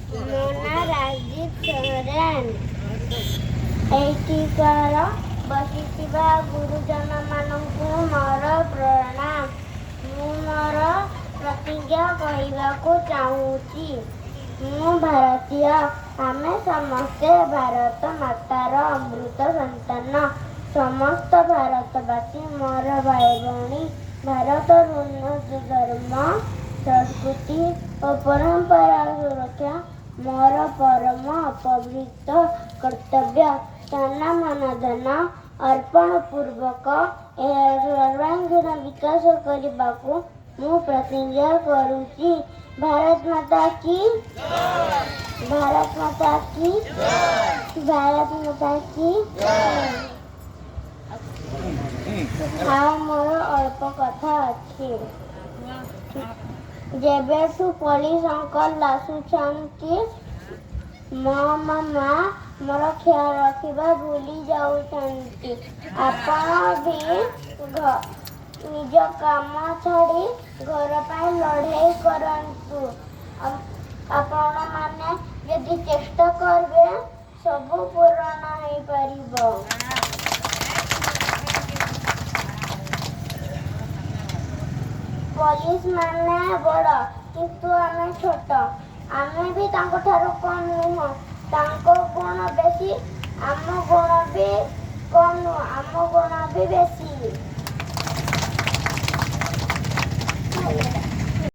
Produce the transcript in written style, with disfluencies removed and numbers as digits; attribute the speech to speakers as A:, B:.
A: ମୋ ନାଁ ରାଜଦୀପ ସୋରେନ। ଏଇଠିକାର ବସିଥିବା ଗୁରୁଜନମାନଙ୍କୁ ମୋର ପ୍ରଣାମ। ମୁଁ ମୋର ପ୍ରତିଜ୍ଞା କହିବାକୁ ଚାହୁଁଛି। ମୁଁ ଭାରତୀୟ। ଆମେ ସମସ୍ତେ ଭାରତ ମାତାର ଅମୃତ ସନ୍ତାନ। ସମସ୍ତ ଭାରତବାସୀ ମୋର ଭାଇ ଭଉଣୀ। ଭାରତର ଉନ୍ନତ ଧର୍ମ, ସଂସ୍କୃତି ଓ ପରମ୍ପରା ସୁରକ୍ଷା ମୋର ପରମ ପବିତ୍ର କର୍ତ୍ତବ୍ୟ। ତନ ମନ ଧନ ଅର୍ପଣ ପୂର୍ବକ ଏହାର ସର୍ବାଙ୍ଗୀନ ବିକାଶ କରିବାକୁ ମୁଁ ପ୍ରତିଜ୍ଞା କରୁଛି। ଭାରତ ମାତା କି, ଭାରତ ମାତା କି, ଭାରତ ମାତା କି। ଆଉ ମୋର ଅଳ୍ପ କଥା ଅଛି। ଯେବେଠୁ ପୋଲିସ ଅଙ୍କଲ ଆସୁଛନ୍ତି, ମୋ ମାମା ମୋର ଖ୍ୟାଲ ରଖିବା ଭୁଲି ଯାଉଛନ୍ତି। ଆପଣ ବି ନିଜ କାମ ଛାଡ଼ି ଘର ପାଇଁ ଲଢ଼େଇ କରନ୍ତୁ। ଆପଣମାନେ ଯଦି ଚେଷ୍ଟା କରିବେ, ସବୁ ପୂରଣ ହେଇପାରିବ। ପୋଲିସ ମାନେ ବଡ଼, କିନ୍ତୁ ଆମେ ଛୋଟ। ଆମେ ବି ତାଙ୍କଠାରୁ କମ୍ ନୁହଁ। ତାଙ୍କ ଗୁଣ ବେଶୀ, ଆମ ଗୁଣ ବି କମ୍ ନୁହଁ, ଆମ ଗୁଣ ବି ବେଶୀ।